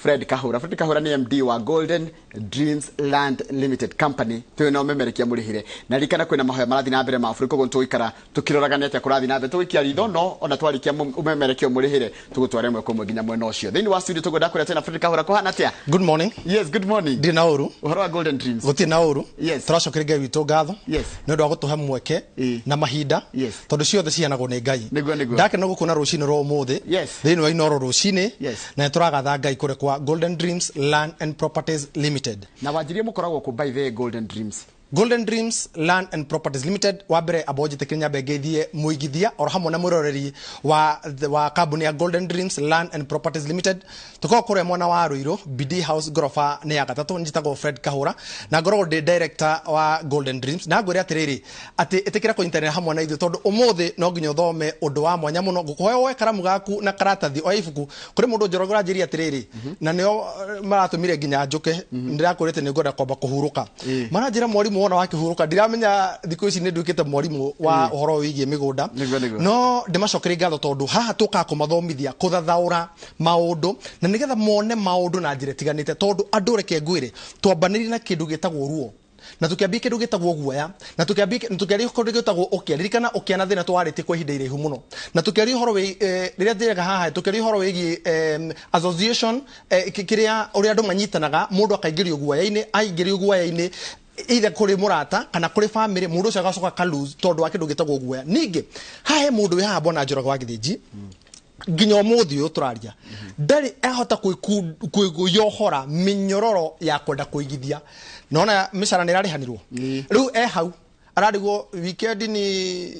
Fred Kahura. Fred Kahura nĩ MD wa Golden Dreams Land Limited Company. Twĩ na ũmemerekia mũrĩhĩre na ririkana kwĩna mahoya marathiĩ na mbere ma bũrũri, koguo tũgũikara tũkĩroraga nĩ atĩa kũrathiĩ na mbere, tũgũikia ritho no ona twarĩkia ũmemerekia mũrĩhĩre tũgũtwara ĩmwe kwa ĩmwe nginya mwena ũcio. Thĩinĩ wa studio tũgwenda kũrĩa twĩna Fred Kahura. Kũhana atĩa? Good morning. Yes, good morning. Ndirĩ na ũru. Ũhoro wa Golden Dreams? Gũtirĩ na ũru. Tũracokeria Ngai witũ ngatho nĩ ũndũ wa gũtũhe mweke na mahinda, tondũ ciothe ciheanagwo nĩ Ngai. Nĩguo, nĩguo. Ndakena gũkuona rũcinĩ rwa ũmũthĩ thĩinĩ wa Inooro rũcinĩ, na nĩ tũragatha Ngai kũrĩa kwa Golden Dreams Land and Properties Limited. Na wanjirie mũkoragwo kũ, by the way, Golden Dreams? Golden Dreams Land and Properties Limited. Wa mbere amba ũnjĩtĩkĩrie nyambe ngeithie mũigithia oro hamwe na mwĩroreri wa kambuni ya Golden Dreams Land and Properties Limited. Tũkoragwo kũrĩa mwena wa Ruiru, BD House, ngoroba nĩ ya gatatũ. Njĩtagwo Fred Kahũra na ngoragwo ndĩ director wa Golden Dreams, na ngwĩre atĩrĩrĩ atĩ ĩtĩkĩra kũnyitanĩra hamwe na ithuĩ, tondũ ũmũthĩ no nginya ũthome ũndũ wa mwanya mũno. Ngũkũhoya woe karamu gaku na karatathi, oya ibuku. Kũrĩ mũndũ Njoroge ũranjĩria atĩrĩrĩ, na nĩo maratũmire nginya njũke. Ndĩrakwĩrĩte nĩ ngwenda kwamba kũhurũka. Maranjĩra mwarimũ wona wakĩhurũka, ndiramenya thikũ ici nĩ nduĩkĩte mwarimũ wa ũhoro wĩgiĩ mĩgũnda. Nĩguo, nĩguo. No ndĩmacokerie ngatho, tondũ haha tũkaga kũmathomithia kũthathaũra maũndũ na nĩgetha mone maũndũ na njĩra ĩtiganĩte, tondũ andũ, reke ngwĩre, twambanĩrie na kĩndũ gĩtagwo ruo, na tũkĩambia kĩndũ gĩtagwo guoya, na tũkĩambia tũkĩaria kĩndũ gĩtagwo ũkĩa. Ririkana ũkĩa na thĩna twarĩtie kwa ihinda iraihu mũno, na tũkĩaria ũhoro wĩ rĩrĩa njĩraga haha, tũkĩaria ũhoro wĩgiĩ association, kĩrĩa ũrĩa andũ manyitanaga, mũndũ akaingĩrio guoya-inĩ, aingĩrio guoya-inĩ either kũrĩ mũrata kana kũrĩ family, mũndũ ũcio agacoka ka lose tondũ wa kĩndũ gĩtagwo guoya. Ningĩ haha he mũndũ wĩ haha, bwana Njoroge wa Gĩthĩnji, nginya ũmũthĩ ũyũ tũraria ndarĩ ahota kwĩyohora mĩnyororo ya kwenda kũigithia. Nona mĩcara nĩ ĩrarĩhanĩrwo, rĩu e hau ararigwo weekend ni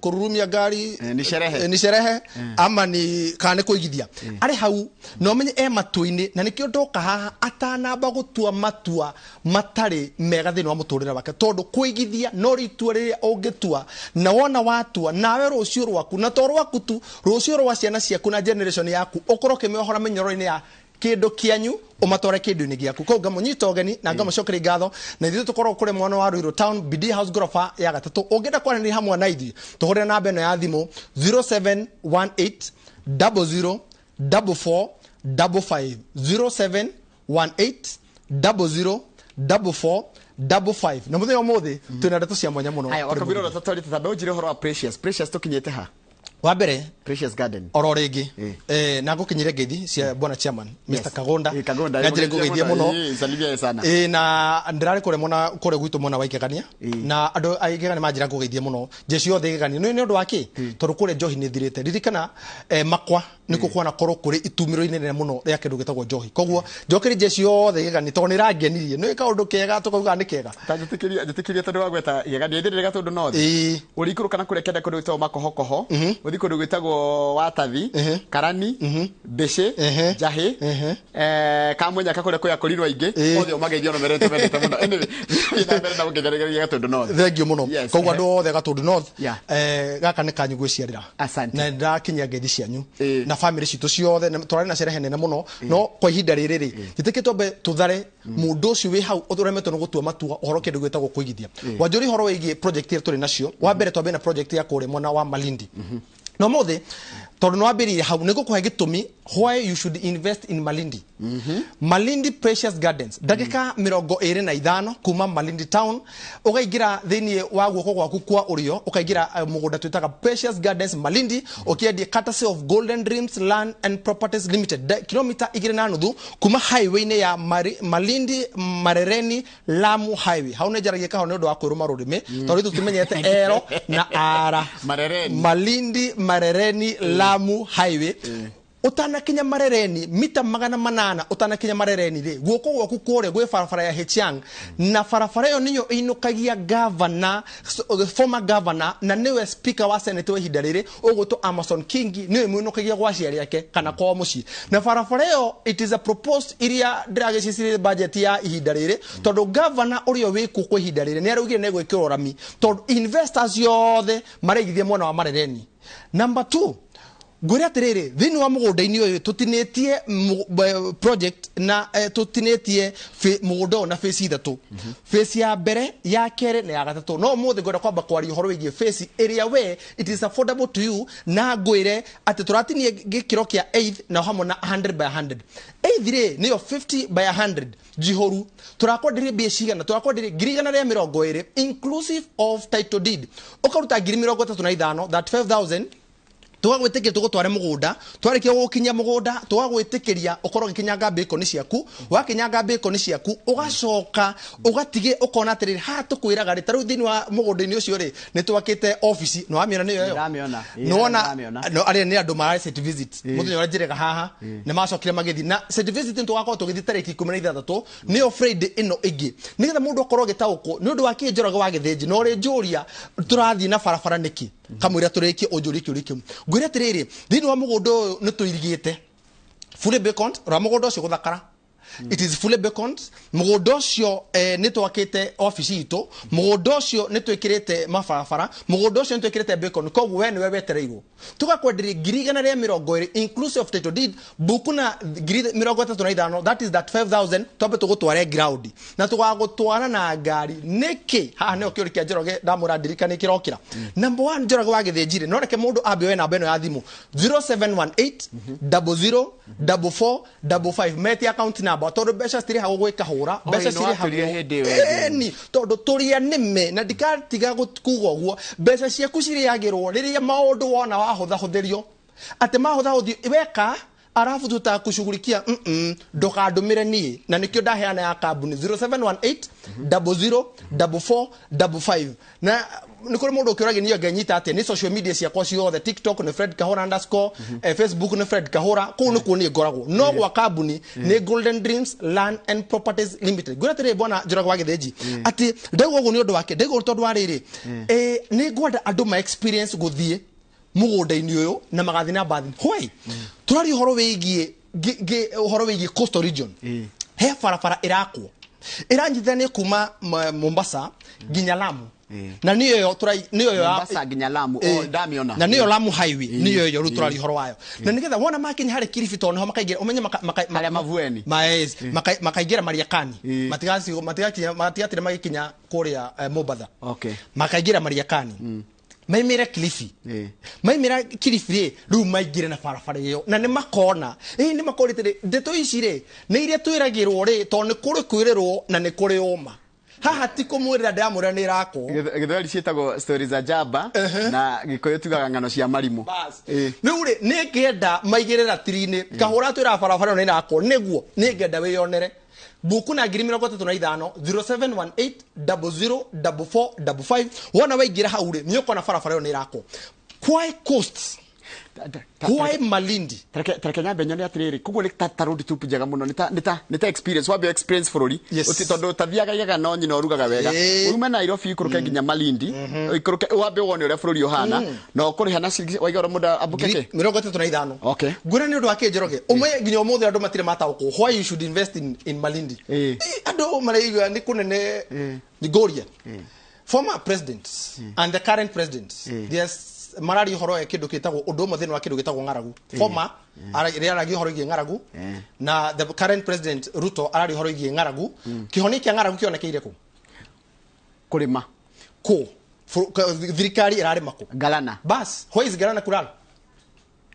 kururumia ngari. Ni sherehe. Ni sherehe ama ni kana nĩ kũigithia arĩ hau, na ũmenye e matua-inĩ, na nĩkĩo ndoka haha atanamba gũtua matua matarĩ mega thĩinĩ wa mũtũrĩre wake, tondũ kũigithia no itua rĩrĩa ũngĩtua, na wona watua nawe rũciũ rwaku, na to rwaku tu, rũciũ rwa ciana ciaku na generation yaku, ũkorwo ũkĩmĩohora mĩnyororo-inĩ ya kĩndũ kĩanyu, ũmatware kĩndũ-inĩ gĩaku. Koguo ngamũnyita ũgeni na ngamũcokeria ngatho, na ithuĩ tũkoragwo kũrĩa mwena wa Ruiru Town, BD House, ngoroba ya gatatũ. Ũngĩenda kwaranĩria hamwe na ithuĩ, tũhũrĩre namba ĩno ya thimũ 0718 00 44 55, 0718 00 44 55. Na mũthenya ũmũthĩ twĩna ndeto cia mwanya mũno. Haya, kũrĩ wakabira mũthenya. ũrĩa tũtwarĩte, tambe ũnjĩre ũhoro wa Precious. Precious tũkinyĩte ha? Wa mbere, Precious Garden. Oro rĩngĩ, na ngũkinyire ngeithi cia bwana chairman Mr. Kagonda. Kagonda. Na njĩre ngũgeithie mũno. Salimia sana. Na ndĩrarĩ kũrĩa mwena kũrĩa gwitũ mwena wa Igegania, na andũ a Igegania manjĩra ngũgeithie mũno, jeshi yothe Igegania. Nĩ ũndũ wa kĩ? Tondũ kũrĩa njohi nĩ thirĩte. Ririkana, makwa nĩkuo kwana korwo kũrĩ itumĩro inene mũno rĩa kĩndũ gĩtagwo njohi. Koguo njokerie jeshi yothe Igegania, tondũ nĩ ĩrangenirie, nĩ kaũndũ kega tũkauga nĩ kega. Ta njĩtĩkĩria, njĩtĩkĩria, tondũ wagweta Igegania ithĩ rĩrĩ Gatũndũ North. Ũrĩikũrũka na kũrĩa kĩanda kũndũ gwĩtagwo Makohokoho, ũthiĩ kũndũ gwĩtagwo Watathi, Karani, Mbĩcĩ, Njahĩ, Kamũnyaka, kũrĩa kwĩ akũrinwo aingĩ, othe ũmageithie, ono merete mendete mũno. Anyway, thiĩ na mbere na ũkĩgeregeria Gatũndũ North. Thengiũ mũno. Koguo andũ othe Gatũndũ North, gaka nĩ kanyu gwĩciarĩra. Asante. Na ndĩrakinyia ngeithi cianyu na family citũ ciothe, na tũrarĩ na sherehe nene mũno. No kwa ihinda rĩrĩ rĩ, njĩtĩkĩtie twambe tũthare mũndũ ũcio wĩ hau ũremetwo nĩ gũtua matua ũhoro kĩndũ gĩtagwo kũigithia. Wanjũria ũhoro wĩgiĩ project iria tũrĩ nacio. Wa mbere, twambie na project ya kũrĩa mwena wa Malindi, na ũmũthĩ tondũ nĩ wambĩrĩirie hau, nĩ ngũkũhe gĩtũmi why you should invest in Malindi. Malindi Precious Gardens, ndagĩka 25 kuma Malindi Town, ũkaingĩra thĩinĩ wa guoko gwaku kwa ũrĩo, ũkaingĩra mũgũnda twĩtaga Precious Gardens Malindi, ũkĩendia courtesy of Golden Dreams Land and Properties Limited. Kilomita 2.5 kuma highway-inĩ ya Malindi Marereni Lamu Highway. Hau nĩ njaragia kahora nĩ ũndũ wa kwĩrũma rũrĩmĩ, tondũ ithuĩ tũmenyete ero na ara. Marereni. Malindi Marereni Lamu Highway, utanakinya Marereni, mita 800 utanakinya Marereni rĩ, guoko gwaku kũrĩa gwĩ barabara ya Hichiang, na barabara ĩyo nĩyo ĩinũkagia governor, former governor na nĩwe speaker wa senate wa ihinda rĩrĩ, ũgwĩtwo Amason Kingi, nĩwe ĩmũinũkagia gwa aciari ake kana kwao mũciĩ. Na barabara ĩyo, it is a proposed iria ndĩragĩcicirie budget ya ihinda rĩrĩ, tondũ governor ũrĩa wĩkuo kwa ihinda rĩrĩ nĩ araugire nĩ egwĩkĩrwo rami, tondũ investors yothe maraigithia mwena wa Marereni. Number two, Ngwĩre atĩrĩrĩ, thĩinĩ wa mũgũnda-inĩ ũyũ tũtinĩtie project na tũtinĩtie mũgũnda ũyũ na phase ithatũ, phase ya mbere, ya kerĩ na ya gatatũ. No ũmũthĩ ngwenda kwamba kwaria ũhoro wĩgiĩ phase ĩrĩa we it is affordable to you, na ngwĩre atĩ tũratinie gĩkĩro kĩa eighth na hamwe na 100 by 100. Eighth rĩ, nĩyo 50 by 100 njihũru. Tũrakwenderia mbia cigana? Tũrakwenderia 120,000 inclusive of title deed. Ũkaruta 35,000, 35,000, tũgagwĩtĩkĩria tũgũtware mũgũnda. Twarĩkia gũgũkinyia mũgũnda, tũgagwĩtĩkĩria ũkorwo ũgĩkinyanga bacon ciaku. Wakinyanga bacon ciaku, ũgacoka ũgatige ũkona atĩrĩrĩ, haha tũkwĩraga rĩ, ta rĩu thĩinĩ wa mũgũnda-inĩ ũcio rĩ, nĩ twakĩte obici. Nĩ wamĩona nĩyo ĩyo? Ndĩramĩona. Ĩĩ, Nĩwona? ndĩramĩona. No, arĩa nĩ andũ mararĩ site visit mũthenya ũrĩa njĩrega haha, nĩ macokire magĩthiĩ na site visit. Nĩ tũgakorwo tũgĩthiĩ tarĩki 16, nĩyo Friday ĩno ĩngĩ, nĩgetha mũndũ akorwo agĩtaũkwo nĩ ũndũ wa kĩ Njoroge wa Gĩthĩnji. Na ũrĩ njũria tũrathiĩ na barabara nĩkĩ, kamũira tũrĩkie ũnjũrie kĩũria kĩu. Ngwĩre atĩrĩrĩ, thĩinĩ wa mũgũnda ũyũ nĩ tũirigĩte fully beacon ra mũgũnda ũcio gũthakara. It is fully beaconed. Mũgũnda ũcio nĩ twakĩte obici itũ, mũgũnda ũcio nĩ twĩkĩrĩte mabarabara, mũgũnda ũcio nĩ twĩkĩrĩte beacon. Koguo we nĩwe wetereirwo. Tũgakwenderia 120,000 inclusive of title deed, buku na 35,000, that is 35,000. Twambe tũgũtware ground na tũgagũtwara na ngari nĩkĩ? Haha nĩho kĩũria kĩa Njoroge ndamũra ndirikane kĩrokĩra. Number one, Njoroge wa Gĩthĩnjirĩ, no reke mũndũ ambe oe namba ĩno ya thimũ, 0718 00 44 55. Metie account number, tondũ mbeca citirĩhagwo gwĩkahũra, mbeca ĩno watũrire cirĩhagwo hĩndĩ ĩyo ĩngĩ. Ĩni, tondũ tũrĩa nĩme na ndikatiga kuga ũguo. Mbeca ciaku cirĩagĩrwo rĩrĩa maũndũ wona wahũthahũthĩrio, atĩ mahũthahũthio weka arabu tutakushughulikia. Ndũkandũmĩre niĩ, na nĩkĩo ndaheana ya kambuni, 0718 00 44 55. Na nĩ kũrĩ mũndũ ũkĩũragia niĩ nganyita atĩa nĩ social media ciakwa ciothe. TikTok nĩ Fred Kahora underscore, Facebook nĩ Fred Kahora. Kũu nĩkuo niĩ ngoragwo, no gwa kambuni nĩ Golden Dreams Land and Properties Limited. Ngwĩra atĩrĩrĩ, bwana Njoroge wa Gĩthĩnji, atĩ ndauga ũguo nĩ ũndũ wake, ndauga ũguo tondũ wa rĩrĩ, nĩ ngwenda andũ ma experience gũthiĩ mũgũnda-inĩ ũyũ na magathiĩ na mbathi. Why? Tũraria ũhoro wĩgiĩ ũhoro wĩgiĩ coastal region. He barabara ĩrakwo ĩranyitithanio kuma Mombasa nginya Lamu, na nĩyo ĩyo nĩyo ĩyo Mombasa nginya Lamu. Oh, ndamĩona. Na nĩyo Lamu Highway, nĩyo ĩyo rĩu tũraria ũhoro wayo, na nĩgetha wona makinya harĩ Kilifi, tondũ nĩho makaingĩra, ũmenye Harĩa Mavueni. Maes, makaingĩra Mariakani. Matigakinya, matigatire magĩkinya kũrĩa Mombatha. Makaingĩra Mariakani, maimĩre Kilifi. Maimĩra Kilifi rĩ, rĩu maingĩre na barabara ĩyo na nĩ makona ĩ nĩ makorĩte rĩ, ndeto ici rĩ nĩ iria twĩragĩrwo rĩ, tondũ nĩ kũrĩ kwĩrĩrwo na nĩ kũrĩ ũma. Haha ti kũmwĩrĩra ndĩramwĩra nĩ ĩrakwo. Gĩthweri ciĩtagwo stories za jaba, na Gĩkũyũ tugaga ng'ano cia marimũ. Bas. Rĩu rĩ, nĩ ngenda maigĩrĩra ratiri-inĩ kahũra twĩra barabara ĩno nĩ ĩrakwo, nĩguo nĩ ngenda wĩyonere buku na 35,000, 0718 00 44 55. Wona waingĩra hau rĩ, nĩ ũkona barabara ĩyo nĩ ĩrakwo. Why coast? Why Malindi? Tareke nyambe nyone atĩrĩrĩ, koguo nĩ ta road trip njega mũno, nĩ ta experience wambe experience bũrũri. Tondũ tathiaga igaga no nyina ũrugaga wega. Ume Nairobi ikũrũke nginya Malindi, ũikũrũke wambe wone ũrĩa bũrũri ũhana, na ũkũrĩha na ciringi waiga ũrĩa mũndũ ambuke kĩ? 35. Ngwĩra nĩ ũndũ wa kĩ, Njoroge, ũmwe nginya ũmũthĩ andũ matirĩ mataũkwo why you should invest in Malindi. Andũ maraigua nĩ kũnene. Ngũria former president and the current president, there's mararia ũhoro wa kĩndũ gĩtagwo ũndũ ũmwe thĩinĩ wa kĩndũ gĩtagwo ng'aragu. Former ĩrĩa aragia ũhoro wĩgiĩ ng'aragu, na the current president Ruto araria ũhoro wĩgiĩ ng'aragu. Kĩhonia kĩa ng'aragu kĩonekeire kũ? Kũrĩma. Kũ thirikari ĩrarĩma kũ? Galana. Bas, where is Galana Kulal?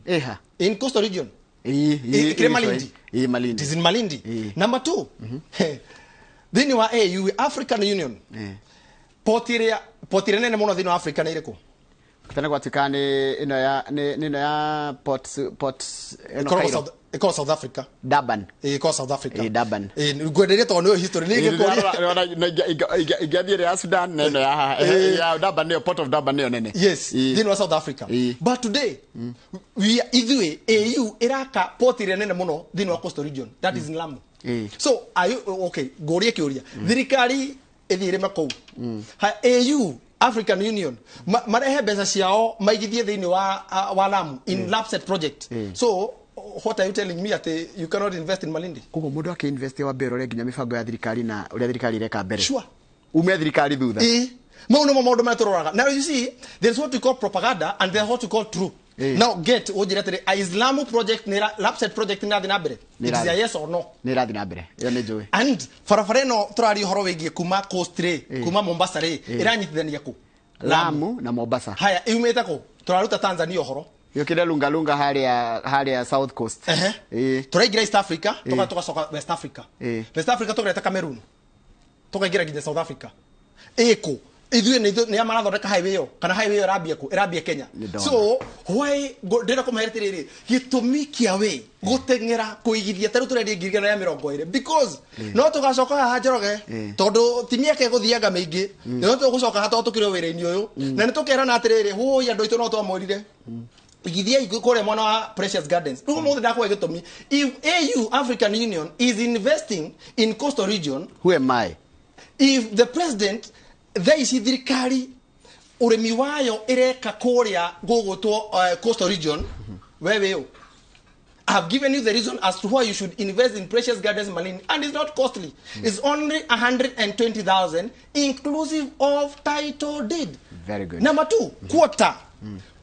Ĩha. In coastal region. Ĩĩ, Ĩkĩrĩ Malindi. Ĩĩ, Malindi. It is in Malindi. Number two, thĩinĩ wa AU, African Union, port ĩrĩa nene mũno thĩinĩ wa Africa nĩ ĩrĩkũ? Tene gwatuĩkaga nĩ ĩno ya nĩ ĩno ya port ĩno Ĩkoragwo Cairo. Ĩkoragwo South Africa. Durban. Ĩĩ, ĩkoragwo South Africa. Ĩĩ, Durban. Ĩĩ, ngwenderie tondũ nĩyo history nĩ ingĩkũria. Ingĩathiĩ ĩrĩa ya Sudan na ĩno ya haha. Ya Durban nĩyo, port of Durban nĩyo nene. Yes, thĩinĩ wa South Africa. But today we are, ithuĩ AU ĩraka port ĩrĩa nene mũno thĩinĩ wa coastal region, that is in Lamu. So are you okay? Ngũrie kĩũria, thirikari ĩthiĩ ĩrĩme kũu? Ha, AU, African Union, marehe mbeca ciao maigithie thĩinĩ wa Lamu in Lapsset project. So what are you telling me, atĩ you cannot invest in Malindi? Koguo mũndũ akĩinvest wa mbere ũrĩa nginya mĩbango ya thirikari na ũrĩa thirikari ĩreka mbere. Sure. Ume thirikari thutha. Ĩĩ, mau nĩmo maũndũ marĩa tũroraga. Now you see, there's what we call propaganda and there's what we call true. Now get unjire atiri Islamu project ni Lapset project ni rathi na mbere. It is a yes or no. Ni rathi na mbere. Iyo ni njui. And barabara ino turari uhoro wigie kuma coast ri, kuma Mombasa ri, iranyitithania ku Lamu na Mombasa. Haya iumite ku turaruta Tanzania uhoro. Yukire lunga lunga haria South Coast. Turaingira East Africa, tugacoka West Africa. West Africa tugereta Cameroon. Tukaingira nginya South Africa. Eko ithuĩ nĩ marathondeka highway ĩyo kana highway ĩyo ĩrambia kũ ĩrambia Kenya. So why ndĩrenda kũmahe atĩrĩrĩ gĩtũmi kĩa we gũteng'era kũigithia ta rĩu tũrendia 120,000 because no tũgacoka haha Njoroge tondũ ti mĩaka ĩgũthianga mĩingĩ no tũgũcoka haha tondũ tũkĩrĩ o wĩra-inĩ ũyũ na nĩ tũkerana atĩrĩrĩ hũi andũ aitũ no twamwĩrire igithia kũrĩa mwena wa Precious Gardens. Rĩu ũmũthĩ ndakũhe gĩtũmi. If AU African Union is investing in coastal region, who am I? If the president thaa ici thirikari urimi wayo ireka kuria gugutwo coastal region, we we I have given you the reason as to why you should invest in Precious Gardens Malindi, and it's not costly. It's only 120,000 inclusive of title deed. Very good. Number two, quarter.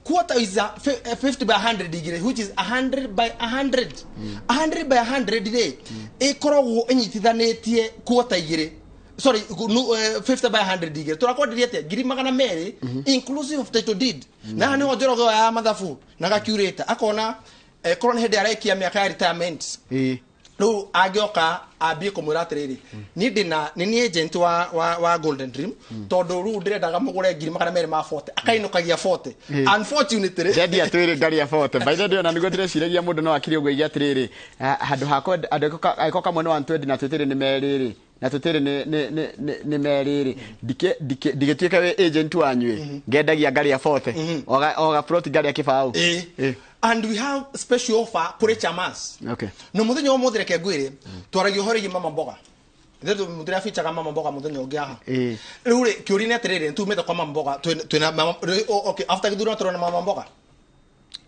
Quarter is a 50 by 100 degree, which is 100 by 100. 100 by 100 degree. Ikoragwo inyitithanĩtie quarter igĩrĩ. Sorry, 50 by 100 degree. Tũrakwenderia atĩa? 200,000 inclusive of title deed. Na nĩho Njoroge ya mathabu na gacurator akona korwo nĩ hĩndĩ arekia mĩaka ya retirement. Rĩu angĩoka ambie kũmwĩra atĩrĩrĩ niĩ ndĩna nĩ niĩ agent wa Golden Dream tondũ rĩu ndĩrendaga mũgũre 240,000 akainũkagia 40. Unfortunately ndendia twĩrĩ ngari ya 40 by the way ona nĩguo ndĩreciragia mũndũ no akiri ũguo aige atĩrĩrĩ handũ hakwa angĩkorwo kamwe nĩ 120 na twĩtĩrĩ nĩ merĩ rĩ na twĩtĩrĩ nĩ merĩ rĩ ndigĩtuĩke wĩ agent wanyu ĩ ngendagia ngari ya 40 oga plot ngari ya kĩbaũ. And we have special offer kuri chamas. Okay. No muthenya umuthi reke ngwire twaragia uhoro igi mama mboga. Ithe mutira feature mama mboga muthenya ungi haha. Riu ri kiuri ni atiriri tumite kwa mama mboga twina mama okay after githurano turona mama mboga.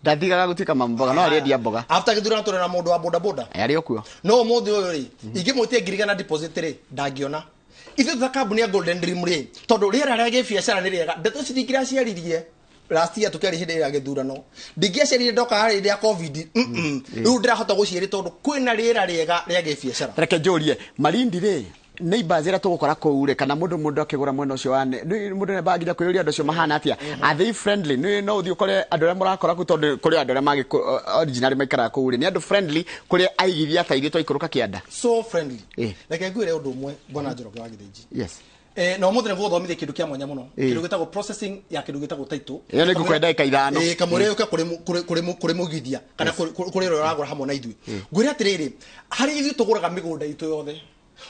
Ndathigaga gutuika mama mboga no arendia mboga. After githurano turona mundu wa boda boda. Ari okuo. No umuthi uyu ri ingimwitie 100,000 deposit ri ndangiona. Ithe ta kambuni ya Golden Dream ri tondu riera ria gibiacara ni riega ndeto citingiraciaririe last year tukari hindi ya githurano ndingiacerire ndoka hari ya covid riu ndirahota guciari tondu kwina riera riega ria gibiacara. Reke njurie Malindi ri neighbors ira tugukora kuu ri kana mundu akigura mwena ucio wa mundu ne banginya kwiyuria andu acio mahana atia, are they friendly? Ni no uthi ukore andu aria murakora ku tondu kuri andu aria magi originally maikaraga kuu ri ni andu friendly kuri aigithia ta ithuĩ twaikũrũka kĩanda? So friendly. Reke ngwire undu umwe bwana Njoroge wa Githinji. Yes. No mũthenya ngũgũthomithia kĩndũ kĩa mwanya mũno kĩndũ gĩtagwo processing ya kĩndũ gĩtagwo title. Ĩyo nĩ ngũkwenda ndagĩka ithano. Kamũre yũke kũrĩ mũgithia kana kũrĩ ũrĩa ũragũra hamwe na ithuĩ. Ngwĩre atĩrĩrĩ harĩ ithuĩ tũgũraga mĩgũnda itũ yothe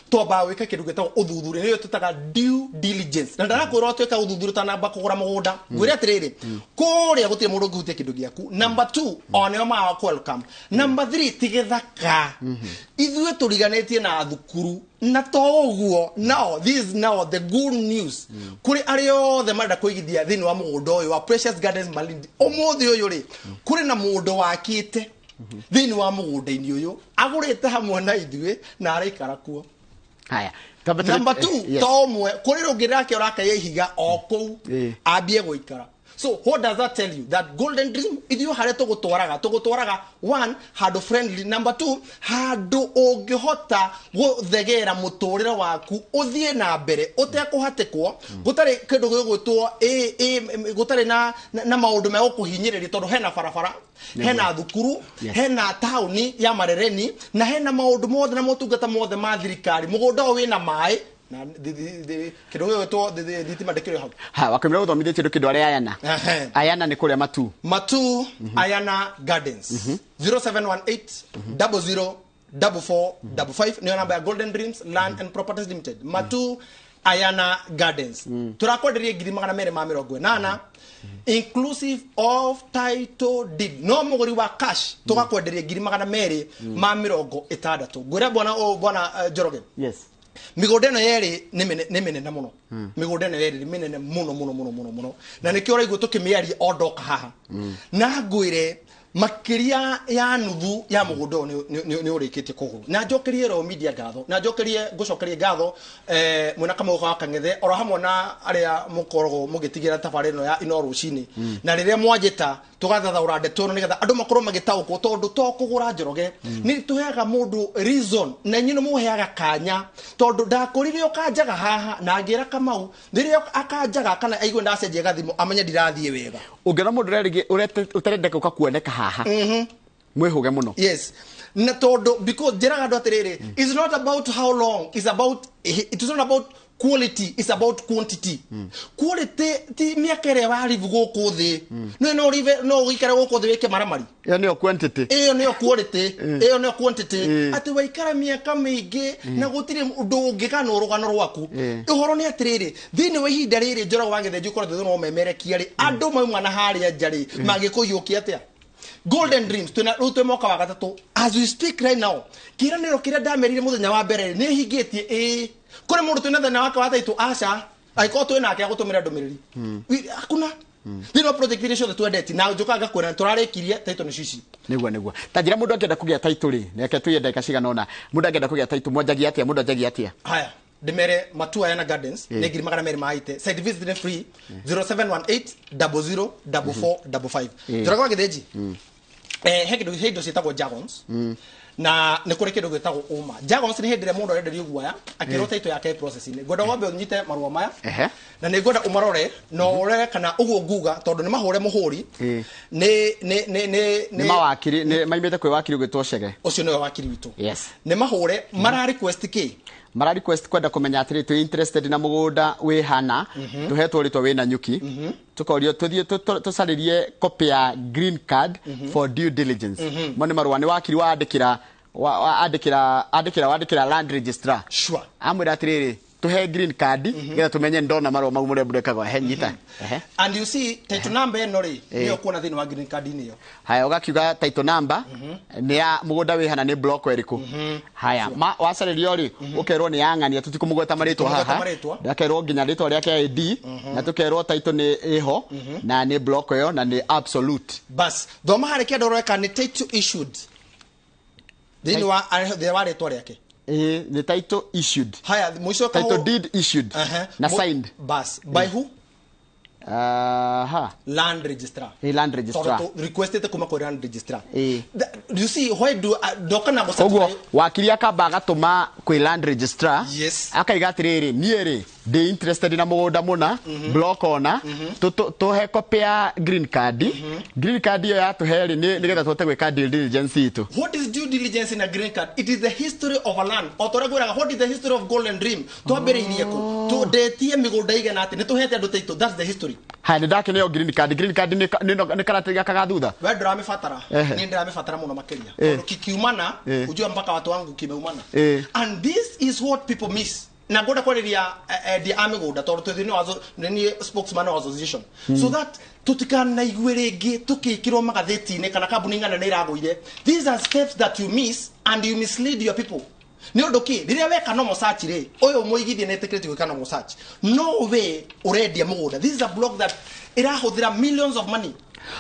twambaga gwĩka kĩndũ gĩtagwo ũthuthuria nĩyo tũtaga due diligence na ndarakwĩra twĩka ũthuthuria ũtanamba kũgũra mũgũnda. Ngwĩre atĩrĩrĩ kũrĩa gũtirĩ mũndũ ũngĩhutia kĩndũ gĩaku. Number 2 o nĩo ma welcome. Number 3 ti gĩthaka. Ithuĩ tũriganĩtie na thukuru na to ũguo. Now this is now the good news kũrĩ arĩa othe marenda kũigithia thĩinĩ wa mũgũnda ũyũ wa Precious Gardens Malindi ũmũthĩ ũyũ rĩ kũrĩ na mũndũ wakĩte thĩinĩ wa mũgũnda-inĩ ũyũ agũrĩte hamwe na ithuĩ na araikara kuo. Haya. Number 2 to ũmwe kũrĩ rũngĩ rake ũrakaia ihiga o kũu ambie gũikara. So what does that tell you? That Golden Dream ithuĩ harĩa tũgũtwaraga one handũ friendly, number 2 handũ ũngĩhota gũthegera mũtũrĩre waku ũthiĩ na mbere ũtekũhatĩkwo gũtarĩ kĩndũ gĩgwĩtwo gũtarĩ na maũndũ megũkũhinyĩrĩria tondũ hena barabara hena thukuru hena taũni ya Marereni na hena maũndũ mothe na motungata mothe ma thirikari. Mũgũnda ũyũ wĩna maĩ na kĩndũ gĩgwĩtwo thitima ndĩkĩrĩ hau. Ha wakwĩmĩra gũthomithia kĩndũ kĩndũ arĩa Ayana. Ayana nĩ kũrĩa Matu. Matu Ayana Gardens 0718 00 4455 nĩyo namba ya Golden Dreams Land and Properties Limited. Matu Ayana Gardens turakwenderia 280,000 inclusive of title deed. No mũgũri wa cash tũgakwenderia 260,000. Ngwĩra bwana Njoroge. Yes. Mĩgũnda ĩno yerĩ nĩ mĩnene mũno. Mĩgũnda ĩno yerĩ nĩ mĩnene mũno mũno mũno mũno mũno na nĩkĩo ũraigua tũkĩmĩaria o ndoka haha na ngwĩre makĩria ya nuthu ya mũgũnda ũyũ nĩ ũrĩkĩtie kũgũrwo. Na njokerie Royal Media ngatho na njokerie ngũcokerie ngatho mwena Kamau wa Kang'ethe oro hamwe na arĩa mũkoragwo mũgĩtigĩra tabarĩra ĩno ya Inooro rũcinĩ na rĩrĩa mwanjĩta Tũgathathaũra ndeto ĩno nĩgetha andũ makorwo magĩtaũkwo, tondũ to kũgũra Njoroge nĩ tũheaga mũndũ reason na inyuĩ nĩ mũheaga kanya, tondũ ndakũrire ũkanjaga haha na ngĩra Kamau rĩrĩa akanjaga kana aigue ndacenjia gathimũ amenye ndirathiĩ wega. Ũngĩona mũndũ ũtarenda gũka kuoneka haha, mwĩhũge mũno. Yes, na tondũ because njĩraga andũ atĩrĩrĩ, it's not about how long, it's about, it is not about quality, it's about quantity. Quality ti mĩaka ĩrĩa warivu gũkũ thĩ, no rive no ũikare gũkũ thĩ wĩke maramari. Ĩyo nĩyo quantity. Ĩyo nĩyo quality, ĩyo nĩyo quantity. Atĩ waikara mĩaka mĩingĩ na gũtirĩ ũndũ ũngĩganwo rũgano rwaku. Ũhoro nĩ atĩrĩrĩ, thĩinĩ wa ihinda rĩrĩ Njoroge wa Gĩthĩnji ũkoretwo thĩinĩ wa ũmemerekia rĩ, andũ mauma na harĩa nja rĩ, mangĩkũiyũkia atĩa? Golden Dreams twĩna rĩu twĩ mwaka wa gatatũ as we speak right now. Kĩranĩro kĩrĩa ndamerire mũthenya wa mbere nĩ hingĩtie. Ĩĩ, kũrĩ mũndũ twĩna thĩna wake wa taitũ? Aca. Angĩkorwo twĩ nake agũtũmĩra ndũmĩrĩri. Hakuna thĩinĩ wa project iria ciothe twendeti na njũkaga ngakwĩra tũrarĩkirie taitũ nĩ cici. Nĩguo ta njĩra, mũndũ angĩenda kũgĩa taitũ rĩ, reke tuiye ndagĩka cigana ũna, mũndũ angĩenda kũgĩa taitũ mwanjagia atĩa? Mũndũ anjagia atĩa? Haya, ndĩmere Matua Yana Gardens nĩ 280,000, site visit nĩ free, 0718 00 44 55. Njoroge wa Gĩthĩnji, he kĩndũ, he indo ciĩtagwo jargons na nĩ kũrĩ kĩndũ gĩtagwo ũma. Jargons nĩ hĩndĩ ĩrĩa mũndũ arenderio guoya akĩrwo title yake ĩ process-inĩ. Ngwenda wambe ũnyite marũa maya na nĩ ngwenda ũmarore na ũrore kana ũguo nguga, tondũ nĩ mahũre mũhũri. Nĩ Nĩ mawakiri, nĩ maimĩte kwĩ wakiri ũgwĩtwo Chege. Ũcio nĩwe wakiri witũ. Yes. Nĩ mahũre mara request kĩ? Mara request kwenda kũmenya atĩrĩ, twĩ interested na mũgũnda wĩ hana tũhetwo rĩtwa wĩna nyuki, tũkorio tũthiĩ tũcarĩrie copy ya green card for due diligence. Mo nĩ marũa nĩ wakiri waandĩkĩra andĩkĩra wandĩkĩra land registrar. Amwĩra atĩrĩrĩ, tũhe green card nĩgetha tũmenye ndona marũa mau mũrĩa mũrekaga he nyita. Ehe. And you see title number ĩno rĩ, nĩyo kuona thĩinĩ wa green card-inĩ ĩyo. Haya, ũgakiuga title number nĩ ya mũgũnda wĩ hana, nĩ block ĩrĩkũ. Haya, ma wacarĩrio rĩ, ũkerwo nĩ yang'ania, tũtikũmũgweta marĩtwa. Tũtikũmũgweta haha. Marĩtwa. Ndakerwo nginya rĩtwa rĩake ID, na tũkerwo title nĩ ĩho na nĩ block ĩyo na nĩ absolute. Bas, thoma harĩ kĩndũ ũreka nĩ title issued thĩinĩ wa rĩtwa rĩake. Ĩĩ, nĩ title issued. Haya, mũico. Title deed issued na signed. Bas, by who? Aha. Land registrar. Ĩ, land registrar. Tondũ requestĩte kuma kwĩ land registrar. Ĩ. You see why do ndoka na Koguo wakiri akamba agatũma kwĩ land registrar. Akaiga atĩrĩrĩ, niĩ rĩ ndĩ interested na mũgũnda mũna, block ona tũhe copy ya green card. Green card ĩyo yatũhe rĩ, nĩgetha tũhote gwĩka due diligence itũ. What is due diligence in a green card? It is the history of a land. O torĩa ngwĩraga, what is the history of Golden Dream? Twambĩrĩirie kũ? Tũndetie mĩgũnda igana atĩ nĩ tũhete andũ taitũ. That's the history. Haya, nĩ ndakĩneo green card. Green card nĩ karatathi gaka ga thutha. We ndũramĩbatara. Niĩ ndĩramĩbatara mũno makĩria, tondũ kikiumana, ujue mpaka watu wangu kimeumana. And this is what people miss, na ngwenda kwarĩria endia a mĩgũnda, tondũ twĩ thĩinĩ wa nĩ niĩ spokesman wa association, so that tũtikanaigue rĩngĩ tũkĩkĩrwo magathĩti-inĩ kana kambuni ng'ana nĩ ĩragũire. These are steps that you miss and you mislead your people. Nĩ ũndũ kĩ rĩrĩa weka normal search rĩ, ũyũ mũigithia nĩ etĩkĩrĩtio gwĩka normal search, no we ũrendia mũgũnda, this is a block that ĩrahũthĩra millions of money.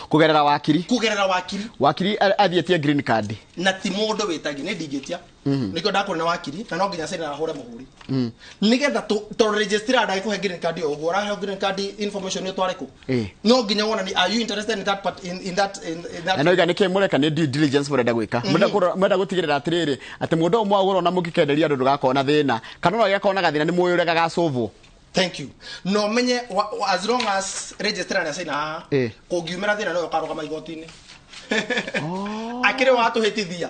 Kũgerera wakiri. Kũgerera wakiri. Wakiri athiĩtie green card. Na ti mũndũ wĩtagia nĩ ndingĩtia, nĩkĩo ndakũrĩ na wakiri na no nginya caina ahũre mũhũri nĩgetha tondũ registrar ndagĩkũhe green card o ũguo. Ũraheo green card information nĩ ũtware kũ? No nginya wonani are you interested in that part, in that Na noiga nĩkĩ mũreka? Nĩ due diligence mũrenda gwĩka. Mũrenda gũtigĩrĩra atĩrĩrĩ, atĩ mũndũ ũyũ mwagũra ona mũngĩkenderia andũ ndũgakorwo na thĩna, kana ona gĩgakorwo na gathĩna nĩ mũĩ ũrĩa gagacũvwo. Thank you. No menye as long as registrar nĩ acaina haha, kũngiumĩra thĩna no ũkarũgama igoti-inĩ akĩrĩ watũhĩtithia.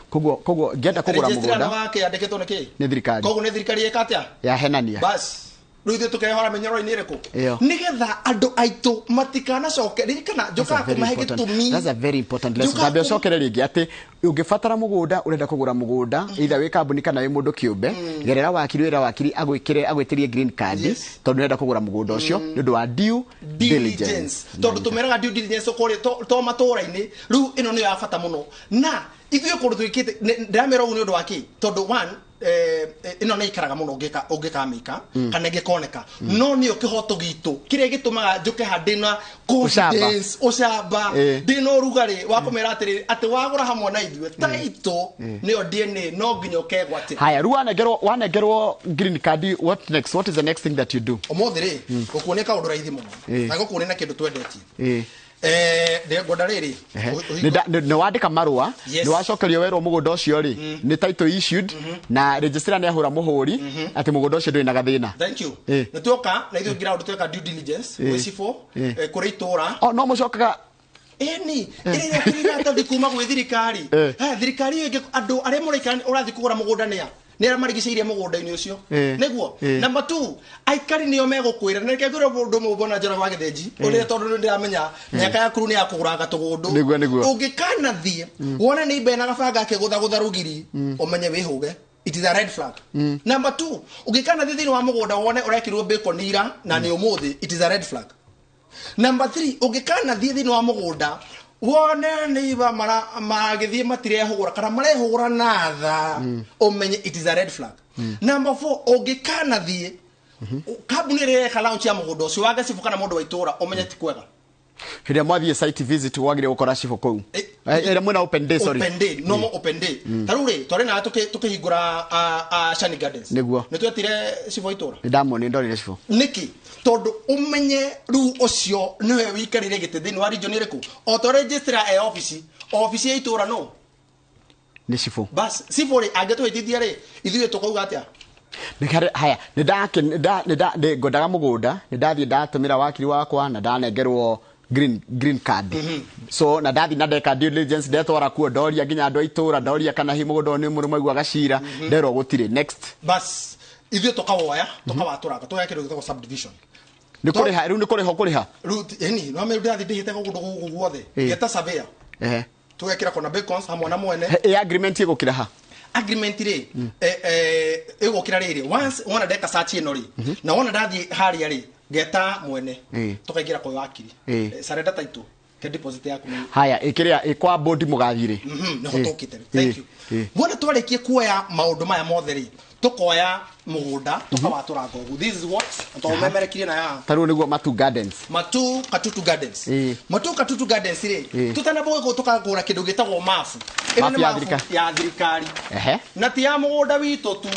Koguo ngĩenda kũgũra registrar mũgũnda wakĩandĩkĩtwo nĩ kĩ? Nĩ thirikari. Koguo nĩ thirikari ĩka atĩa? Yahenania. Bas, rĩu ithuĩ tũkehora mĩnyororo-inĩ ĩrĩkũ? Ĩyo. Nĩgetha andũ aitũ matikanacoke ririkana njũkaga kũmahe gĩtũmi. That's a very important lesson. Njũkaga Tambe ũcokere rĩngĩ atĩ ũngĩbatara mũgũnda, ũrenda kũgũra mũgũnda, either wĩ kambuni kana wĩ mũndũ kĩũmbe, gerera wakiri, wĩra wakiri agwĩkĩre agwĩtĩrie green card, tondũ ũrenda kũgũra mũgũnda ũcio nĩ ũndũ wa due diligence. Diligence, tondũ tũmeraga due diligence kũrĩa to matũũra-inĩ. Rĩu ĩno nĩyo ya bata mũno na ithuĩ kũndũ twĩkĩte ndĩramera ũguo nĩ ũndũ wa kĩ? Tondũ one, ĩno nĩ ikaraga mũno ũngĩkamĩka kana ĩngĩkoneka, no nĩyo kĩhoto gitũ kĩrĩa gĩtũmaga njũke ha ndĩna confidence, ũcamba, ndĩna ũrugarĩ wa kũmera atĩrĩrĩ, atĩ wagũra hamwe na ithuĩ taitũ nĩyo DNA, no nginya ũkegwatĩra. Haya, rĩu wanengerwo green card, what next? What is the next thing that you do? Ũmũthĩ rĩ, gũkuonia kaũndũ raithi mũno na gũkuonia na kĩndũ twendetie. Ngwenda rĩrĩ Nĩ wandĩka marũa, nĩ wacokerio werwo mũgũnda ũcio rĩ nĩ title issued na registrar nĩ ahũra mũhũri atĩ mũgũnda ũcio ndũrĩ na gathĩna. Thank you. Nĩ tuoka na ithuĩ ground tweka due diligence gwĩ cibũ, kũrĩ itũra. O no mũcokaga? Ĩni ĩrĩa iratathi kuma gwĩ thirikari. Thirikari ĩyo ĩngĩ, andũ arĩa mũraikara ũrathiĩ kũgũra mũgũnda nĩa nĩ arĩa marigicĩirie mũgũnda-inĩ ũcio. Nĩguo. Number two, aikari nĩo megũkwĩra, na reke ngwĩre mũndũ ũmwe mbona Njoroge wa Gĩthĩnji ũrĩa, tondũ nĩ ndĩramenya mĩaka yaku rĩu nĩ ya kũgũranga tũgũndũ. Nĩguo, nĩguo. Ũngĩkanathiĩ wone nĩ imbe na gabanga akĩgũthagũtha rũgiri, ũmenye wĩhũge, it is a red flag. Number two, ũngĩkanathiĩ thĩinĩ wa mũgũnda wone ũrekĩrwo bacon ira na nĩ ũmũthĩ, it is a red flag. Number three, ũngĩkanathiĩ thĩinĩ wa mũgũnda wone neighbor maragĩthiĩ matirehũgũra kana marehũgũra na tha, ũmenye it is a red flag. Number four, ũngĩkanathiĩ kambuni ĩrĩa ĩreka launch ya mũgũnda ũcio wage cibũ kana mũndũ wa itũra, ũmenye ti kwega. Hĩndĩ ĩrĩa mwathiĩ site visit wagĩrĩire gũkora cibũ kũu? Ĩrĩa mwĩna open day, sorry. Open day, normal open day. Ta rĩu rĩ, twarĩ nawe tũkĩhingũra Shani Gardens. Nĩ twetire cibũ wa itũra. Nĩ ndamuonire, ndonire cibũ. Nĩkĩ? Tondũ ũmenye rĩu ũcio nĩwe wĩikarĩire gĩtĩ thĩinĩ wa region ĩrĩkũ, o ta registrar e obici, obici ya itũra no Nĩ cibũ. Bas, cibũ rĩ, angĩtũhĩtithia rĩ, ithuĩ tũkauga atĩa? Nĩ haya, nĩ ndake nĩ nda nĩ nda nĩ ngwendaga mũgũnda, nĩ ndathiĩ ndatũmĩra wakiri wakwa na ndanengerwo green card, so na ndathi na ndeka due diligence, ndetwara kuo, ndoria nginya andũ a itũra, ndoria kana hihi mũgũnda ũyũ nĩ mũrĩ maiguaga cira, nderwo gũtirĩ. Next. Bas, ithuĩ tũkawoya, tũkawatũranga, tũgeka kĩndũ gĩtagwo subdivision. Nĩ kũrĩha rĩu, nĩ kũrĩha ũkũrĩha? Rĩu ĩni no mĩrũ ndĩrathiĩ ndĩhĩte kũndũ gũkũ guothe, ngeta surveyor, tũgekĩra kona bacons hamwe na mwene. Ĩ agreement ĩgũkĩra ha? Agreement rĩ, ĩgũkĩra rĩrĩ, once wona ndeka search ĩno rĩ, na wona ndathiĩ harĩa rĩ, ngeta mwene, tũkaingĩra kwa wakiri. Surrender title ke deposit yaku nĩ Haya, ĩkĩrĩa ĩ kwa bodi mũgathiĩ rĩ? Nĩho tũkĩte rĩ. Thank you. Wona twarĩkie kuoya maũndũ maya mothe rĩ, tũkoya mũgũnda tũkawatũranga ũguo. This is what tondũ na ya Ta rĩu nĩguo Matu Gardens. Matu Katutu Gardens. Matu Katutu Gardens rĩ, tũtanamba tũkagũra kĩndũ gĩtagwo mabu. Ĩno Mabu nĩ ya mabu thirikari. Ya thirikari na ti ya mũgũnda witũ tu.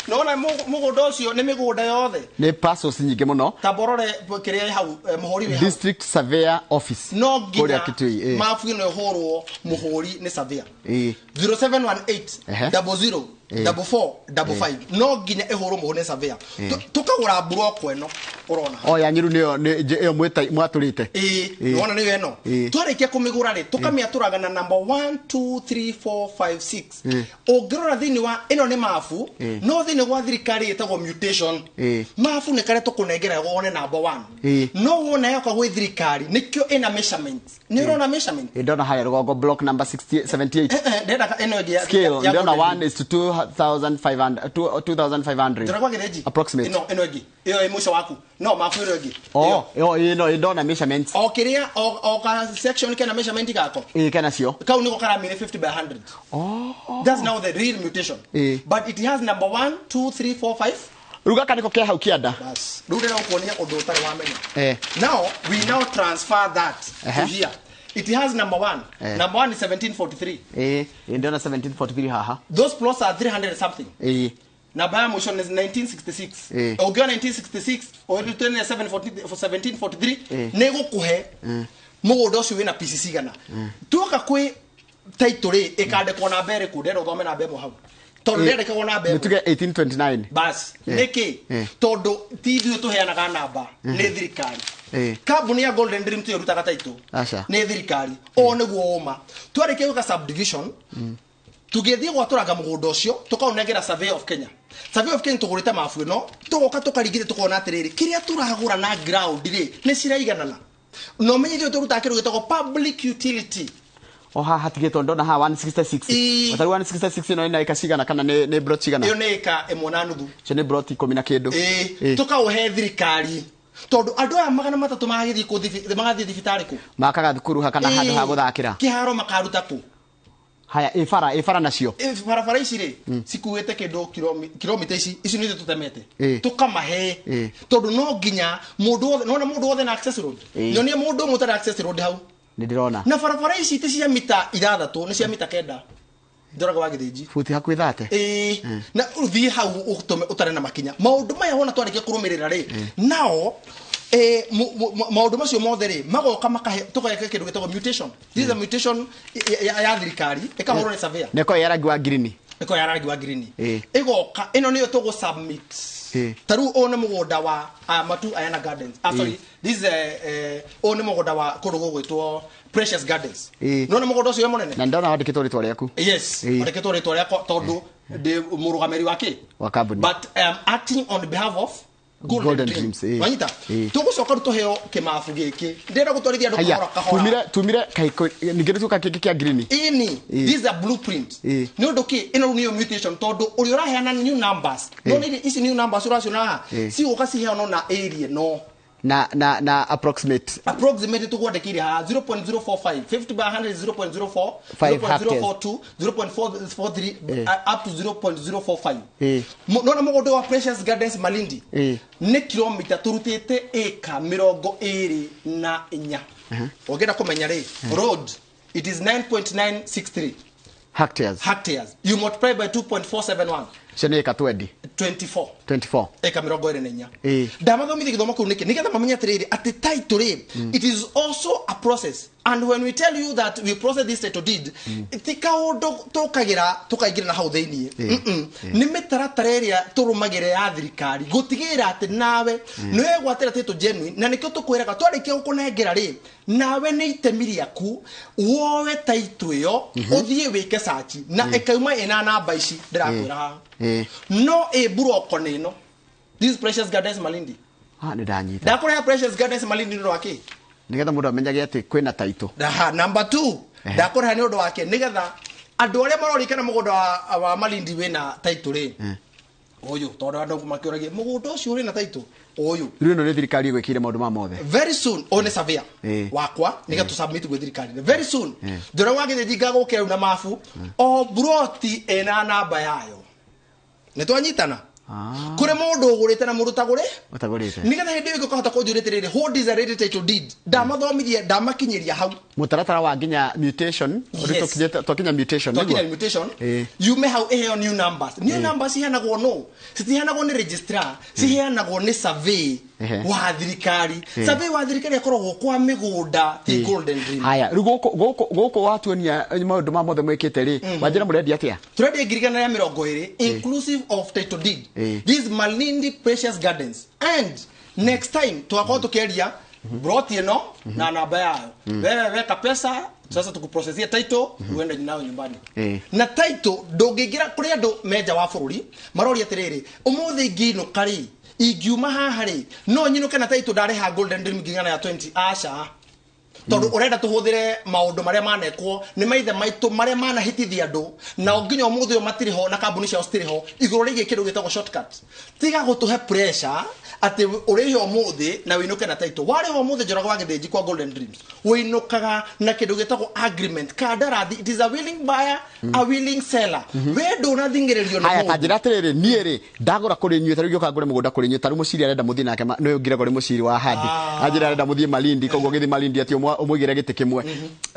Nona mũgũnda ũcio nĩ mĩgũnda yothe. Nĩ parcels nyingĩ mũno. Ta borore kĩrĩa ĩ hau, mũhũri wĩ hau. District Surveyor Office No kũrĩa nginya Kitui. Mabu ĩno ĩhũrwo mũhũri nĩ surveyor. 0718 00 44 55, no nginya ĩhũrwo mũhũri nĩ surveyor. Tũkagũra mburoko ĩno ũrona. O ya nyiru nĩyo ĩyo mwatũrĩte. Ĩĩ, nĩwona nĩyo ĩno. Twarĩkia kũmĩgũra rĩ, tũkamĩatũraga na number 1 2 3 4 5 6. Ũngĩrora thĩinĩ wa ĩno nĩ mabu, no thĩinĩ wa thirikari ĩtagwo mutation. Mabu nĩ karĩa tũkũnengera wone number 1. No wona yoka gwĩ thirikari nĩkĩo ĩna measurement, nĩ ũrona measurement. Ĩ, ndona harĩa rũgongo block number 60 78. Ndĩrenda ĩno ĩngĩ Scale ya ndĩrona Golden. 1 is to 2500, 2500. Njoroge wa Gĩthĩnji. Approximate. Ĩno ĩngĩ ĩyo ĩ mũico waku, no mabu ĩno ĩngĩ. Oh, ĩyo ĩno ĩ ndona measurements. O kĩrĩa o ka section kena measurement gako. Ĩ, kena cio. Kau niko karamire 50 by 100. Oh. That's now the real mutation. But it has number 1 2 3 4 5. Rĩu gaka nĩko ke hau kĩanda. Bas, rĩu ndĩrenda gũkuonia ũndũ ũtarĩ wamenya. Now we now transfer that to here. It has number 1. Number 1 is 1743. Ĩ, ndĩrona 1743 haha. Those plots are 300 something. Namba ya mũico nĩ 1966. Ũngĩona 1966 ũrutane 1743, nĩ gũkũhe mũgũnda ũcio wĩna pieces cigana. Tuoka kwĩ title rĩ, ĩkandĩkwo namba ĩrĩkũ? Ndĩrenda ũthome namba ĩmwe hau, tondũ ndĩrandĩkagwo namba Nĩ ĩmwe. tuge 1829. Bas, nĩkĩ? Tondũ ti ithuĩ tũheanaga namba, nĩ thirikari. Kambuni ya Golden Dream tiyo ĩrutaga title. Aca. Nĩ thirikari. Ũũ nĩguo ũma twarĩkia gwĩka subdivision, tũgĩthiĩ gwatũranga mũgũnda ũcio, tũkaũnengera Survey of Kenya. Survey of Kenya tũgũrĩte mabu ĩno, tũgoka tũkaringithia, tũkona atĩrĩrĩ, kĩrĩa tũragũra na ground rĩ nĩ ciraiganana. Na ũmenye ithuĩ tũrutaga kĩndũ gĩtagwo public utility. O haha hatigĩtwo, ndona haha 166. Ũtari 166 ĩno ĩna ĩka cigana kana nĩ plot cigana? Ĩyo nĩ ĩka 1.5. Icio nĩ plot 10 na kĩndũ. Ĩĩ, tũkaũhe thirikari tondũ andũ aya 300 magagĩthiĩ kũ magathiĩ thibitarĩ kũ? Makaga thukuru ha kana handũ ha gũthakĩra? Kĩharo makaruta kũ? Haya, ĩ bara, ĩ bara nacio? Ĩ, barabara ici rĩ cikuĩte kĩndũ kilomita ici nĩcio tũtemete, tũkamahe, tondũ no nginya mũndũ wothe, nona mũndũ wothe na access road. Nyonia mũndũ ũmwe ũtarĩ access road hau. Nĩ ndĩrona. Na barabara ici ti cia mita 6, nĩ cia mita 9, Njoroge wa Gĩthĩnji. Buti hakuhĩ 30. Ĩĩ, na ũthiĩ hau ũtũme ũtarĩ na makinya. Maũndũ maya wona twarĩkia kũrũmĩrĩra rĩ, nao Maũndũ macio mothe rĩ magoka makahe tũgeka kĩndũ gĩtagwo mutation. This is a mutation ya thirikari ĩkahũrwo nĩ surveyor. Nä ya rangi wa green. Ĩko ya rangi wa green. Ĩgoka ĩno nĩyo tũgũ submit. Ta rĩu ũyũ nĩ mũgũnda wa Matu Ayana Gardens. Sorry, this is ũyũ nĩ mũgũnda wa kũndũ gũgwĩtwo Precious Gardens. Nĩwona mũgũnda ũcio wĩ mũnene? Na ndona wandĩkĩtwo rĩtwa rĩaku. Yes, wandĩkĩtwo rĩtwa rĩakwa tondũ ndĩ mũrũgamĩrĩri wa kĩ? Wa kambuni. But I am acting on behalf of Golden Dreams. Wanyita? Tũgũcoka rĩu tũheo kĩmabu gĩkĩ. Ndĩrenda gũtwarithia andũ kahora kahora. Tumire kahiko ningĩ nĩtuoka kĩngĩ kĩa green. Ini, this is a blueprint. Nĩ ũndũ kĩ ĩno rĩu nĩyo mutation tondũ ũrĩa ũraheana new numbers. No nĩ ici new numbers ũraciona haha cigũka ciheanwo na area no. Na approximate. Approximate tũkwandĩkĩire haha 0.045, 50 by 100 is 0.04, 0.042, 0.443 up to 0.045. Nona mũgũnda wa Precious Gardens Malindi nĩ kilomita tũrutĩte ĩka 24. Ũngĩenda kũmenya rĩ, road it is 9.963 hectares. Hectares. You multiply by 2.471. Cio nĩ ĩka 20. 24. 24. Eka 24. Ndamathomithia gĩthomo kĩu nĩkĩ? Nĩgetha mamenye atĩrĩrĩ atĩ title rĩ, it is also a process. And when we tell you that we process this title deed, ti kaũndũ tũkagĩra tũkaingĩra na hau thĩiniĩ. Nĩ mĩtaratara ĩrĩa tũrũmagĩrĩra ya thirikari gũtigĩrĩra atĩ nawe nĩ wegwatĩra title genuine, na nĩkĩo tũkwĩraga twarĩkia gũkũnengera rĩ, nawe nĩ itemi rĩaku woe title ĩyo ũthiĩ wĩke search na ĩkauma ĩna namba ici ndĩrakwĩra haha. No ĩ buroko nĩ ĩno. This Precious Gardens Malindi. Nĩ ndanyita. Ndakũreha Precious Gardens Malindi nĩ ũndũ wa kĩ? Nĩgetha mũndũ amenyage atĩ kwĩna title. Aha, number 2. Ndakũreha nĩ ũndũ wa kĩ? Nĩgetha andũ arĩa marorikana mũgũnda wa Malindi wĩna title rĩ. Ũyũ tondũ andũ makĩũragia mũgũnda ũcio ũrĩ na title ũyũ. Rĩu ĩno nĩ thirikari ĩgwĩkĩire maũndũ ma mothe. Very soon ũyũ nĩ surveyor wakwa nĩgetha tũ submit gwĩ thirikari. Very soon njoro wa gĩthĩnji ngagũkĩra rĩu na mabu o broti ĩna namba yayo. Nĩ twanyitana? Kũrĩ mũndũ ũgũrĩte na mũndũ ũtagũrĩ? Ũtagũrĩte. Nĩgetha hĩndĩ ĩyo ĩngĩkahota kũnjũria atĩrĩrĩ, what is a ready title deed? Ndamathomithie, ndamakinyĩria hau. Mũtaratara wa nginya mutation, ũrĩa twakinya mutation, twakinya mutation, yume hau ĩheo new numbers. New numbers ciheanagwo no? Citiheanagwo nĩ registrar, ciheanagwo nĩ survey wa thirikari. Survey wa thirikari akoragwo kwa mĩgũnda ti Golden Dream. Haya, rĩu gũkũ watuonia maũndũ ma mothe mwĩkĩte rĩ, wanjĩra mũrendia atĩa? Tũrendia 120,000 inclusive of title deed. This Malindi Precious Gardens. And next time tugakorwo tukiaria broti ĩno na namba yayo. Wewe weka pesa sasa tukuprocesia title uende nayo nyumbani. Na title ndũngĩingĩra kũrĩ andũ menja wa bũrũri maroria atĩrĩrĩ, ũmũthĩ ingĩinũka rĩ, ingiuma haha rĩ, no nyinũke na title ndarĩha Golden Dream ngigana ya 20? Aca. Tondũ ũrenda tũhũthĩre maũndũ marĩa manekwo nĩ maithe maitũ marĩa manahĩtithia andũ nao nginya ũmũthĩ ũyũ matirĩ ho na kambuni ciao citirĩ ho igũrũ rĩgiĩ kĩndũ gĩtagwo shortcut. Tiga gũtũhe pressure atĩ ũrĩhe ũmũthĩ na wĩinũke na title. Warĩha ũmũthĩ Njoroge wa Gĩthĩnji kwa Golden Dreams wĩinũkaga na kĩndũ gĩtagwo agreement, kandarathi. It is a willing buyer, a willing seller. We ndũnathingĩrĩrio nĩ Haya, mũndũ. ta njĩra atĩrĩrĩ, niĩ rĩ ndagũra kũrĩ inyuĩ, ta rĩu ngĩũka ngũre mũgũnda kũrĩ inyuĩ, ta rĩu mũciri arenda mũthiĩ nake, nĩ ũngĩra kũrĩ mũciri wa Handi. Anjĩra arenda mũthiĩ Malindi, koguo gĩthiĩ Malindi atĩ ũmũigĩre gĩtĩ kĩmwe.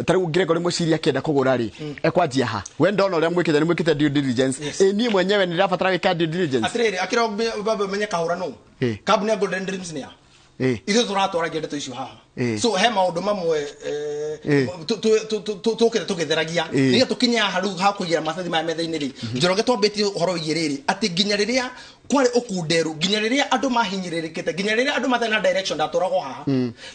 Ta rĩu ngĩra kũrĩ mũciri akĩenda kũgũra rĩ, ekwanjia ha? We ndona ũrĩa mwĩkĩte, nĩ mwĩkĩte due diligence. Niĩ mwenyewe nĩ ndĩrabatara gwĩka due diligence. Atĩrĩrĩ, akĩra baba menye kahũra nũ. Kambuni ya Golden Dreams nĩ ya. Ithuĩ tũratwaragia ndeto icio haha. So he maũndũ mamwe tũkĩte tũgĩtheragia. Nĩgetha tũkinye haha rĩu ha kũigĩra maratathi maya metha-inĩ rĩ. Njoroge twambĩtie ũhoro wĩgiĩ rĩrĩ atĩ nginya rĩrĩa kwarĩ ũkunderu, nginya rĩrĩa andũ mahinyĩrĩrĩkĩte, nginya rĩrĩa andũ matarĩ na direction ndatwaragwo haha.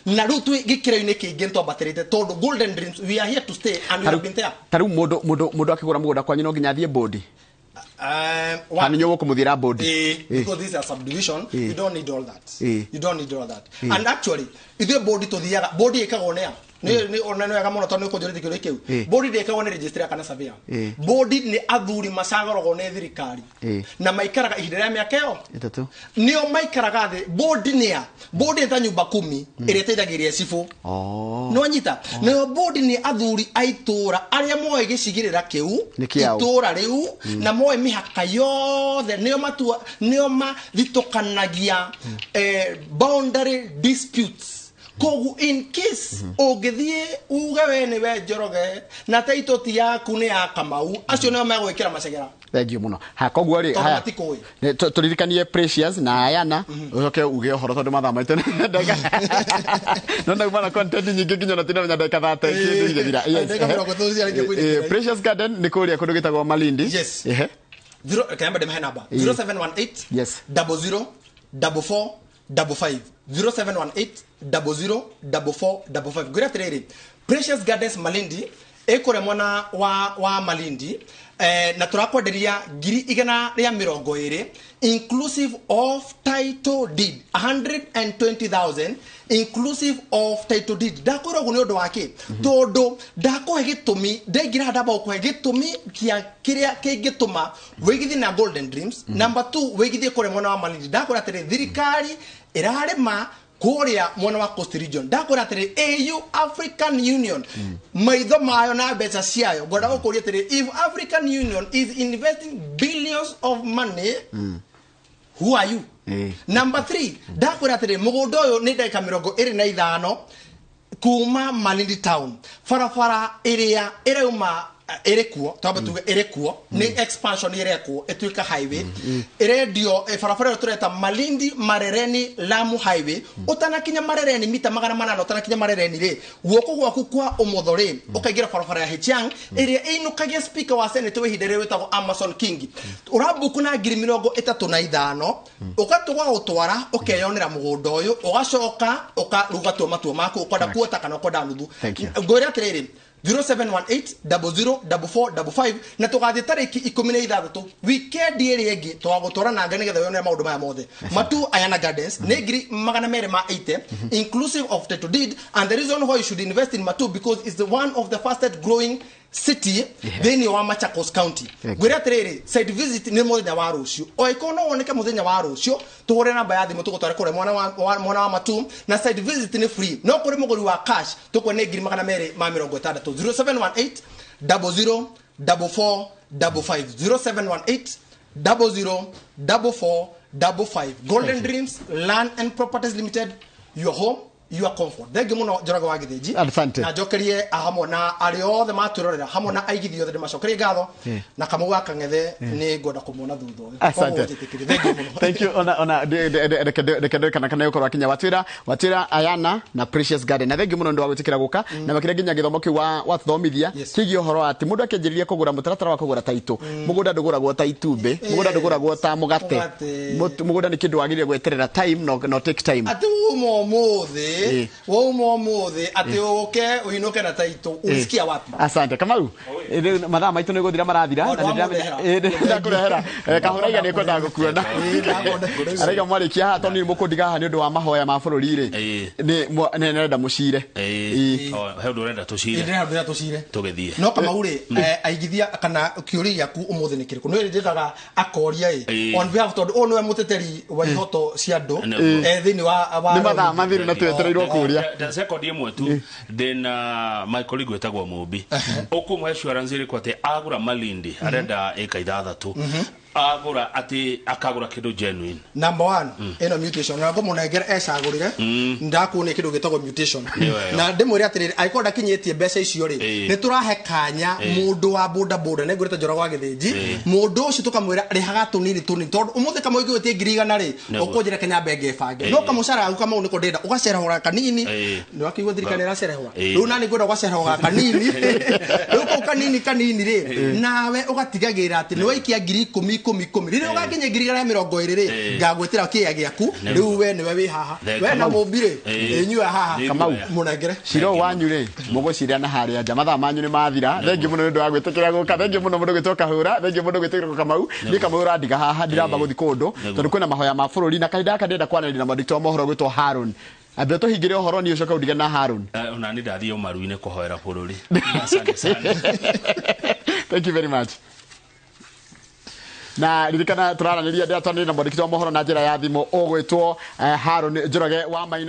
Na rĩu twĩ gĩkĩro-inĩ kĩingĩ nĩtwambatĩrĩte tondũ Golden Dreams, we are here to stay and we have been there. Ta rĩu mũndũ akĩgũra mũgũnda kwanyu no nginya athiĩ bodi. Kana nĩ ũgũkũmũthiĩra bodi? Because this is a subdivision, you don't need all that. You don't need all that. And actually, ithuĩ bodi tũthiaga, bodi ĩkagwo nĩ a? Nĩ ona nĩ wega mũno tondũ nĩ ũkũnjũrĩtie kĩũria kĩu. Bodi ndĩkagwo nĩ registrar kana surveyor. Bodi nĩ athuri macagũragwo nĩ thirikari. Na maikaraga ihinda rĩa mĩaka ĩyo 3. Nĩo maikaraga thĩ. Bodi nĩ a? Bodi nĩ ta nyũmba 10 ĩrĩa ĩteithagĩrĩria cibũ. Nĩwanyita? Nayo bodi nĩ athuri a itũũra arĩa moĩ gĩcigĩrĩra kĩu, Nĩ kĩao. itũũra rĩu, na moĩ mĩhaka yothe, nĩo matua, nĩo mathitũkanagia, boundary disputes. Koguo in case ũngĩthiĩ uge we nĩ we Njoroge na title ti yaku nĩ ya Kamau, acio nĩo megwĩkĩra macegera. Thank you muno. Ha koguo ri Tondũ haya. matikũĩ. Tũririkanie Precious na Ayana, ucoke uge ũhoro tondũ mathaa maitũ no ndauma na content nyingĩ nginya na tinamenya ndagĩka 30 kĩndũ igĩthira. Yes. Ndagĩka 30 ciarĩkia kũinĩkĩra. Precious Garden nĩ kũrĩa kũndũ gĩtagwo Malindi. Yes. Zero, kayamba ndĩmahe namba 0718 Yes. 00 44 55, 0718 00 44 55. Ngwĩra atĩrĩrĩ, Precious Gardens Malindi ĩkũrĩa mwena wa Malindi, na tũrakwenderia 120,000 inclusive of title deed, 120,000 inclusive of title deed. Ndakwĩra ũguo nĩ ũndũ wa kĩ? Tondũ ndakũhe gĩtũmi, ndaingĩra haha ndamba gũkũhe gĩtũmi kĩa kĩrĩa kĩngĩtũma wĩigithie na Golden Dreams. Number 2, wĩigithie kũrĩa mwena wa Malindi. Ndakwĩra atĩrĩ, thirikari ĩrarĩma kũrĩa mwena wa Coast Region. Ndakwĩra atĩrĩ, AU, African Union, maitho mayo na mbeca ciayo. Ngwenda gũkũria atĩrĩ, if African Union is investing billions of money, who are you? Number 3, ndakwĩra atĩrĩ, mũgũnda ũyũ nĩ ndagĩka 25 kuma Malindi town, barabara ĩrĩa ĩrauma ĩrĩ kuo, twambe tuge ĩrĩ kuo nĩ expansion ĩrekwo ĩtuĩka highway, ĩrendio barabara ĩyo tũreta Malindi Marereni Lamu Highway. Ũtanakinya Marereni, mita 800 ũtanakinya Marereni rĩ, guoko gwaku kwa ũmotho rĩ, ũkaingĩra barabara ya Hichiang ĩrĩa ĩinũkagia speaker wa Senate wa ihinda rĩrĩ wĩtagwo Amason King. Ũrambuku na 35,000, ũgatũgwa gũtwara, ũkeyonera mũgũnda ũyũ, ũgacoka ũkaruga tua matua maku, ũkwenda kuota kana ũkwenda nuthu. Thank you. Ngwĩre atĩrĩrĩ, 0718 00 44 55, na tũgathiĩ tarĩki 16, wikendi ĩrĩa ĩngĩ, tũgagũtwara nanga nĩgetha wĩyonere maũndũ maya mothe. Matu Ayana Gardens nĩ 280,000 inclusive of title deed. And the reason why you should invest in Matu, because it's the one of the fastest growing city thĩinĩ wa Machakos County. Thank you. Ngwĩre atĩrĩrĩ, site visit nĩ mũthenya wa rũciũ. O ĩkorwo no woneke mũthenya wa rũciũ, tũhũre namba ya thimũ tũgũtware kũrĩa mwena wa Matu, na site visit nĩ free. No kũrĩ mũgũri wa cash tũkuona nĩ 260,000. 0718 00 44 55, 0718 00 44 55. Golden Dreams Land and Properties Limited, your home, your comfort. Thengi muno, Njoroge wa Gĩthĩnji. Asante. Na njokerie hamwe na arĩa othe matwĩrorera, hamwe na aigithia othe, ndĩmacokerie ngatho, na Kamau wa Kang'ethe nĩ ngwenda kũmuona thutha ũyũ. Asante. Koguo njĩtĩkĩrie. Thengi mũno. Thank you. Ona reke kana kana akinya watwira Ayana na Precious Garden, na thengi muno ndu wa gwitikira guka na makiria nginya githomo kiu watuthomithia kigie uhoro ati mundu akianjiriria kugura mutaratara wa kugura taito, mugunda nduguragwo ta itumbĩ, mugunda nduguragwo ta mugate. Mũgate. Mugunda ni kindu wagirire gweterera time, no take time. Atĩ wauma ũmũthĩ, wauma ũmũthĩ atĩ ũke ũinũke na taito, ulisikia wapi? Asante, Kamau. Rĩu mathaa maitũ nĩ gũthira marathira, Maũndũ na wa nĩndĩramenya- mũrehera. Nĩndakũrehera. Kahũraiga nĩ kwendaga gũkuona. Araiga mwarĩkia haha tondũ nĩ mũkũndiga haha nĩ ũndũ wa mahoya ma bũrũri rĩ, nĩ nĩrenda mũcire. He ũndũ ũrenda tũcire? Ndĩrenda ndĩrenda tũcire. Tũgĩthiĩ. No Kamau rĩ, aigithia kana kĩũria gĩaku ũmũthĩ nĩ kĩrĩkũ? Nĩ njĩkaga akoria ĩ on behalf, tondũ ũyũ nĩwe mũteteri wa ihoto cia andũ Nĩguo. thĩinĩ wa Nĩ mathaa mathiru na twetereirwo kũria. Sekondi ĩmwe tu, ndĩna my colleague wĩtagwo Mũmbi, ũkũmũhe assurance ĩrĩkũ atĩ agũra Malindi, arenda ĩka 6, agũra atĩ akagũra kĩndũ genuine? Number one, ĩno mutation na ngũmũnengera ecagũrĩre, ndakuonia kĩndũ gĩtagwo mutation. Nĩyo ĩyo. Na ndĩmwĩre atĩrĩrĩ, angĩkorwo ndakinyĩtie mbeca icio rĩ, nĩ tũrahe kanya mũndũ wa boda boda, nĩ ngwĩrĩte Njoroge wa Gĩthĩnji, mũndũ ũcio tũkamwĩra rĩhaga tũnini tũnini, tondũ ũmũthĩ kamwe ũngĩgwĩtie 100,000 rĩ, ũkũnjĩra kenya ngebange, no kamũcara gaku Kamau nĩko ndĩrenda ũgacerehũra kanini. Nĩ wakĩigua thirikari ĩracerehũra? Rĩu nani ngwenda ũgacerehũra kanini, rĩu kau kanini kanini rĩ, nawe ũgatigagĩrĩra atĩ nĩ waikia 10,000 10 10, rĩrĩa ũgakinya 120,000 rĩ, ngagwĩtĩra kĩĩa gĩaku. Rĩu we nĩwe wĩ haha, we na Mũmbi rĩ, inyuĩ haha. Kamau. Mũnengere. Cira ũyũ wanyu rĩ, mũgũcira na harĩa nja, mathaa manyu nĩ mathira. Thengi mũno nĩ ũndũ wa gwĩtĩkĩra gũka, thengi mũno mũndũ gwĩtwo Kahũra, thengi mũndũ gwĩtĩkĩra Kamau. Niĩ Kamau ũrandiga haha, ndiramba gũthiĩ kũndũ tondũ kwĩna mahoya ma bũrũri, na kahinda gaka ndĩrenda kwaranĩria na mwandĩki wa mohoro gwĩtwo Haron. Ambia tũhingĩre ũhoro, niĩ ũcoke ũndige na Haron. Ona nĩ ndathiĩ ũmaru-inĩ kũhoera bũrũri. Asante sana. Thank you very much. Na ririkana tũraranĩria, ndĩratwaranĩria na mwandĩki wa mohoro na njĩra ya thimũ ũgwĩtwo Haron Njoroge wa Maina.